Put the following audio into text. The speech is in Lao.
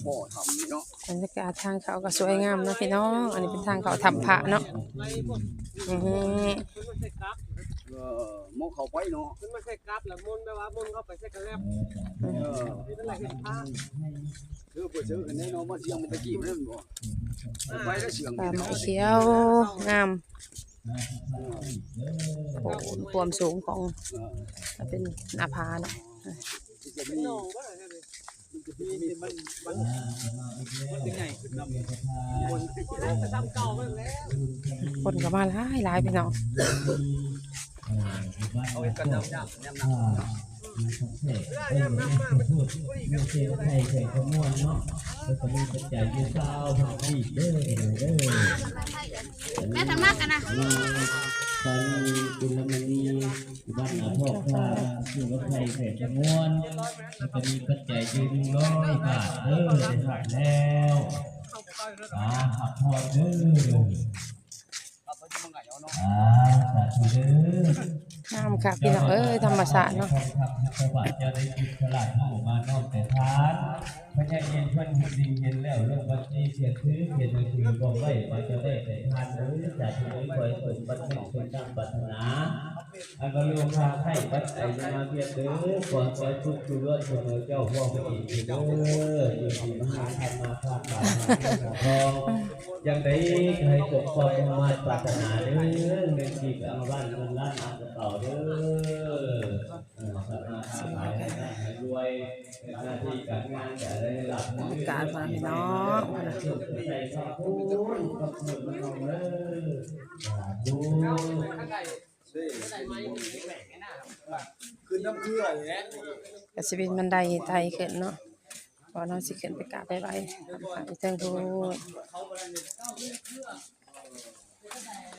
ພໍ່ຖ້ຳນີ້ເນາະ ບັນຍາກາດທາງເຂົ້າກໍສວຍງາມເນາະພີ່ນ້ອງ. ອັນນີ້ເປັນທາງເຂົ້າຖ້ຳພະເນາະ. ນີ້ ເອີ ມອງເຂົ້າໄປເນາະ ເພິ່ນມາໃສ່ກັບ ແລ້ວມົນແບບວ່າມົນເຂົ້າໄປໃສ່ກະແລັບ ເອີ ເປັນລະເຫັນພະ ເອີ ເພິ່ນເຊີກັນແນ່ເນາະ ມາສຽງມັນຕະກີ້ແມ່ນບໍ່ ໄປແລ້ວສຽງ ປ່າໄມ້ຂຽວງາມ ໂອ້ ຄວາມສູງຂອງ ເປັນໜ້າຜາເນາະ. ຄົນກໍມາຫຼາຍໆ ພີ່ນ້ອງ. ແມ່ທຳມາກັນນະ ຕອນນີ້ບຸນລະມະນີ ບ້ານນາພອກ ຄ່າຊື້ລົດໄຖແຂວງຄຳມ່ວນ ແລ້ວກໍມີປັດໄຈຢູ່ໜຶ່ງຮ້ອຍບາດເດີ ໄດ້ຮັບແລ້ວ ອ່າ ຮັບພອນເດີ ອ່າ ສາທຸເດີ. ງາມຄັກພີ່ນ້ອງເອີຍ ທຳມະຊາດເນາະ. ເຈົ້າໄດ້ຄິດສະຫຼາດເຮົາມານ້ອມແຕ່ທານ ພະຍາເອນເພິ່ນເຫັນສິ່ງເຫັນແລ້ວ ລົງບັນຊີຂຽນຊື່ ຂຽນໜັງສືບອກໄວ້ວ່າເຈົ້າໄດ້ແຕ່ທານເດີ ສາທຸເດີ ຂໍໃຫ້ສົມບັດແຫ່ງເພິ່ນຕັ້ງປາດຖະໜາ ອັນວ່າໂລຄາໃຫ້ບັດໄອຍາມາວຽດເດີ ຂໍໃຫ້ສຸກຢູ່ລ້ວນສະເໝີເຈົ້າພວກເພິ່ນອີກເດີ ຢູ່ດີມາຮັກ ທຳມາຄ້າຂາຍ ຫາເງິນຫາທອງ ຢ່າງໃດກໍໃຫ້ສົມຄວາມມຸ່ງມາດປາດຖະໜາເດີ ເງິນກີບອາມະວັນ ເງິນລ້ານອາມກະເປົາເດີ ເອີ ທຳມາຄ້າຂາຍໃຫ້ຮ່ຳໃຫ້ລວຍ ໜ້າທີ່ການງານກໍໃຫ້ໄດ້ຮັບ ບັນຍາກາດ ພີ່ນ້ອງ ໃຫ້ໂຊກໃຫ້ໄຊ ຂອບຄຸນ ຂອບຄຸນ ພີ່ນ້ອງເດີ ສາທຸ. ຂຶ້ນນ້ຳເກືອນີ້ແຫຼະ ກໍຊິເປັນບັນໄດໄຕ່ຂຶ້ນເນາະ ເພາະວ່າເຮົາຊິຂຶ້ນໄປກາບໄປໄຫວ້ຢູ່ເທິງພຸ້ນ.